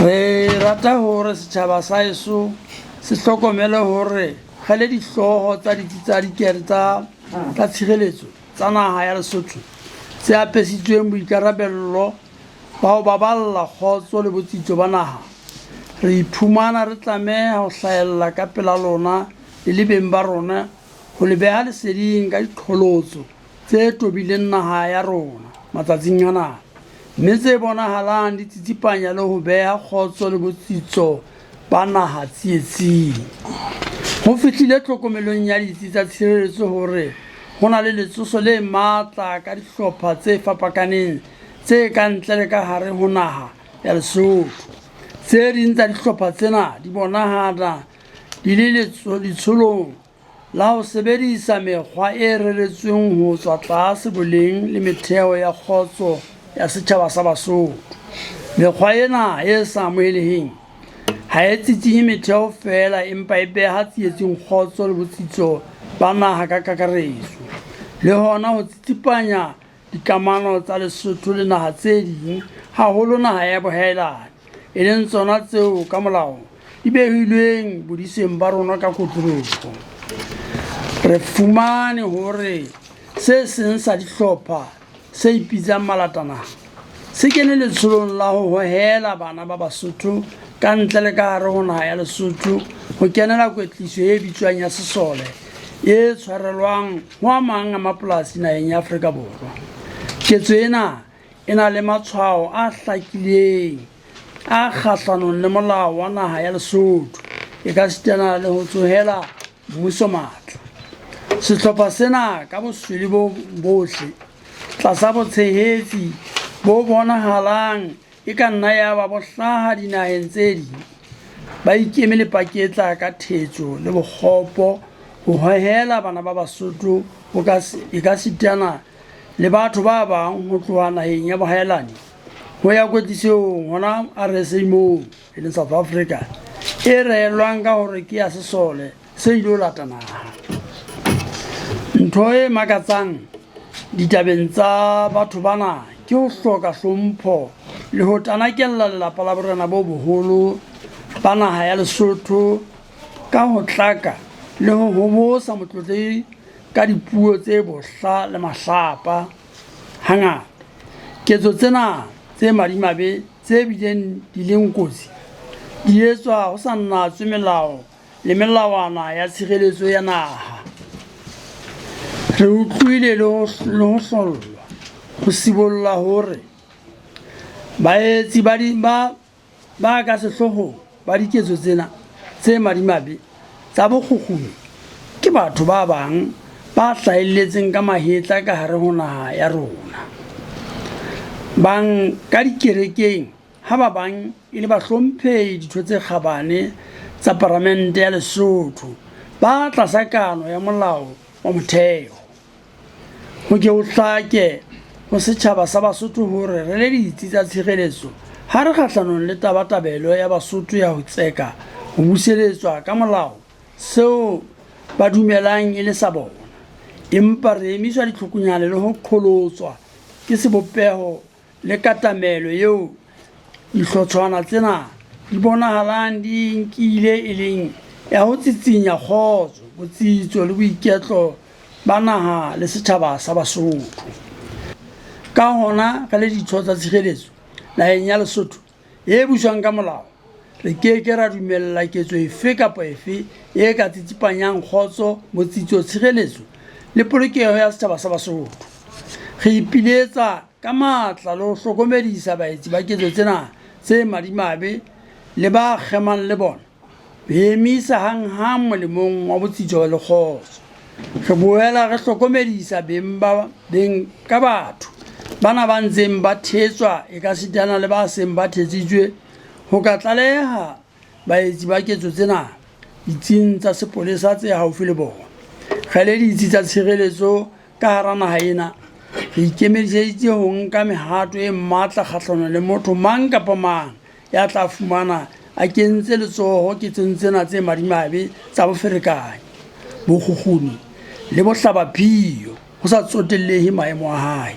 Re rata hore setjhaba sa heso se hlokomele hore re le dihlooho tsa ditsi tsa dikere tsa tsa tshireletso tsa naha ya Lesotho tse apesitsweng boikarabello ba ho baballa kgotso le botsitso ba naha, re iphumana re tlameha ho hlahella ka pela lona le le beng ba rona ho le beha leseding ka diqholotso tse tobileng naha ya rona matsatsing ana, mme tse bonahalang di tsitsipanya le ho beha kgotso le botsitso ba naha tsietsing. Ho fihlile tlhokomelong ya ditsi tsa tshireletso hore ho na le letsoso le matla ka dihlopha tse fapakaneng tse ka ntle le ka hare ho naha ya Lesotho. Tse ding tsa dihlopha tsena di bonahala di le letsholong la ho sebedisa mekgwa e reretsweng ho tswa tlase boleng le metheo ya kgotso ya setjhaba sa Basotho. Mekgwa ena e sa amoheleheng ha e tsitsinye metheo feela empa e beha tsietsing kgotso le botsitso ba naha ka kakaretso, le hona ho tsitsipanya dikamano tsa Lesotho le naha tse ding, haholo naha ya bohaelane, e leng tsona tseo ka molao di behilweng bodiseng ba rona ka kotloloho. Re fumane hore se seng sa dihlopha se ipitsang Malatanaha se kene letsholong la ho hohela bana ba Basotho ka ntle le ka hare ho naha ya Lesotho ho kenela kwetliso e bitswang ya sesole e tshwarelwang ho a mang a mapolasi naheng ya Afrika Borwa. Ketso ena e na le matshwao a hlakileng a kgahlanong le molao wa naha ya Lesotho e ka sitana le ho tsohela mmuso matla. Sehlopha sena ka boswele bo bohle tlasa botshehetsi bo bonahalang e ka nna ya ba bo hlaha dinaheng tse ding, ba ikeme le paketla ka thetso le bokgopo ho hohela bana ba Basotho ho ka e ka sitana le batho ba bang ho tloha naheng ya bohaelani ho ya kwetlisong hona RSA moo e leng South Africa e reelwang ka hore ke ya sesole se ilo lata naha. Ntho e makatsang ditabeng tsa batho bana ke ho hloka hlompho le ho tanakella lelapa la borena bo boholo ba naha ya Lesotho ka ho tlaka le ho hobosa motlotlehi ka dipuo tse bohla le mahlapa. Hangata ketso tsena tse madimabe tse bileng di leng kotsi di etswa ho sa natswe melao le melawana ya tshireletso ya naha. Re utlwile le ho hlollwa ho sibolla hore baetsi ba ba ba ka sehloohong ba diketso tsena tse madimabe tsa bokgukguni ke batho ba bang ba hlahelletseng ka mahetla ka hare ho naha ya rona. Bang ka dikerekeng ha ba bang e le bahlomphehi ditho tse kgabane tsa Paramente ya Lesotho ba tlasa kano ya molao wa motheo. Ho ke ho hlake ho setjhaba sa Basotho hore re le ditsi tsa tshireletso ha re kgahlanong le tabatabelo ya Basotho ya ho tseka ho buseletswa ka molao seo ba dumelang e le sa bona, empa re emiswa ditlhokonyane le ho qholotswa ke sebopeho le katamelo eo dihlotshwana tsena di bonahalang di e nkile e leng ya ho tsitsinya kgotso, botsitso le boiketlo ba naha le setjhaba sa Basotho. Ka hona re le ditho tsa tshireletso naheng ya Lesotho e buswang ka molao, re ke ke ra dumella ketso efe kapa efe e ka tsitsipanyang kgotso, botsitso, tshireletso le polokeho ya setjhaba sa Basotho. Re ipiletsa ka matla le ho hlokomedisa baetsi ba ketso tsena tse madimabe le ba kgemang le bona ho emisa hanghang molemong wa botsitso le kgotso. Re boela re hlokomedisa beng ba beng ka batho bana ba ntseng ba thetswa ekasitana le ba seng ba thetsitswe ho ka tlaleha baetsi ba ketso tsena ditsing tsa sepolesa tse haufi le bona. Re le ditsi tsa tshireletso ka hara naha ena, re ikemiseditse ho nka mehato e matla kgahlanong le motho mang kapa mang ya tla fumana a kentse letsoho ketsong tsena tse madimabe tsa boferekanyi, bokgukguni le bohlabaphiyo ho sa tsotellehe maemo a hae.